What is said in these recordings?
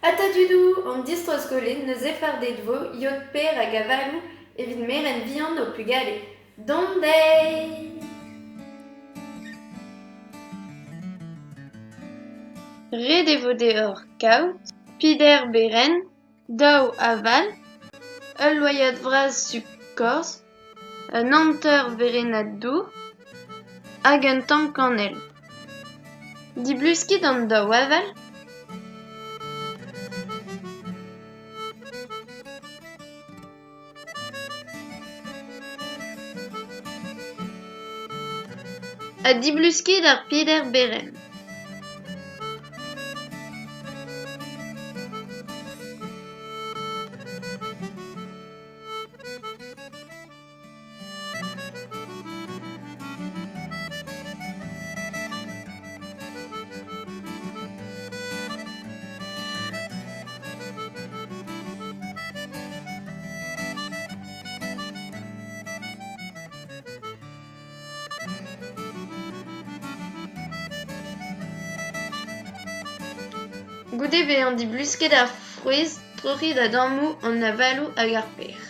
Ata tudoù, an distro-skol eo neuze fardet 'vo yod per hag avaloù evit merenn-vihan ho pugale. Dont dezhi! Ret e vo deoc'h kaout peder berenn, daou aval, ul loaiad vras sukr-korz, un hanter werennad dour hag un tamm kanell. Dibluskit an daou aval. Ha dibluskit ar peder berenn. Goude bezañ diblusket ar frouezh troc'hit a-dammoù an avaloù hag ar per.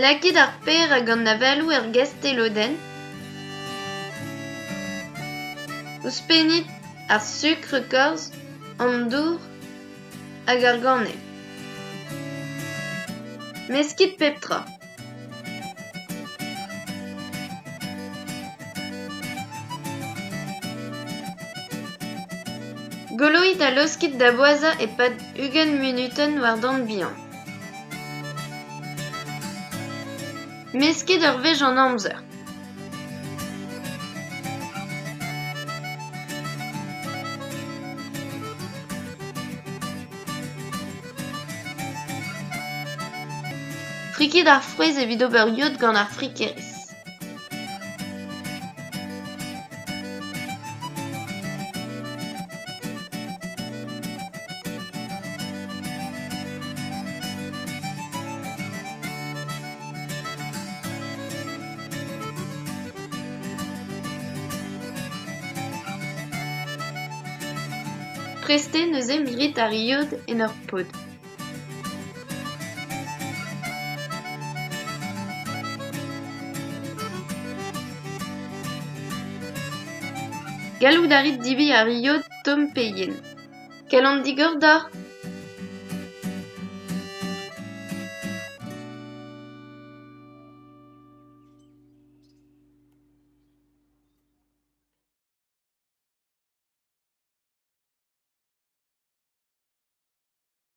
Lakit ar per hag an avaloù er gastelodenn. Ouzhpennit ar sukr-korz, an dour hag ar ganell. Meskit pep tra. Goloit ha laoskit da boazhañ e-pad ugent munutenn war dan bihan. Meskit ur wech an amzer. Frikit ar frouezh evit ober yod gant ar frikerez. Prest eo neuze mirit ar yod en ur pod. Gallout a rit debriñ ar yod tomm pe yen. Kalon digor deoc'h !